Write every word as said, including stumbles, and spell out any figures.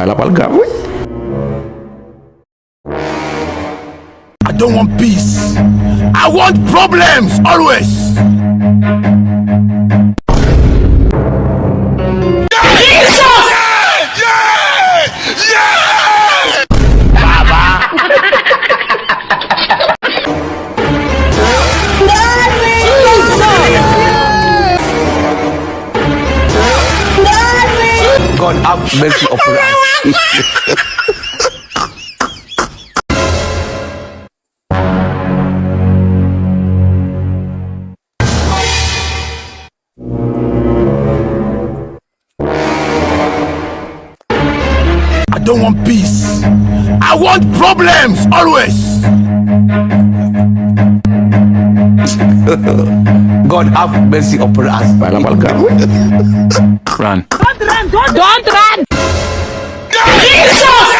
Bagay la pral grav, wi. I don't want peace. I want problems always. God have mercy upon us. I don't want peace. I want problems always. God have mercy upon us. Bagay la pral grav, wi. Run. Don't run! Don't run! Jesus!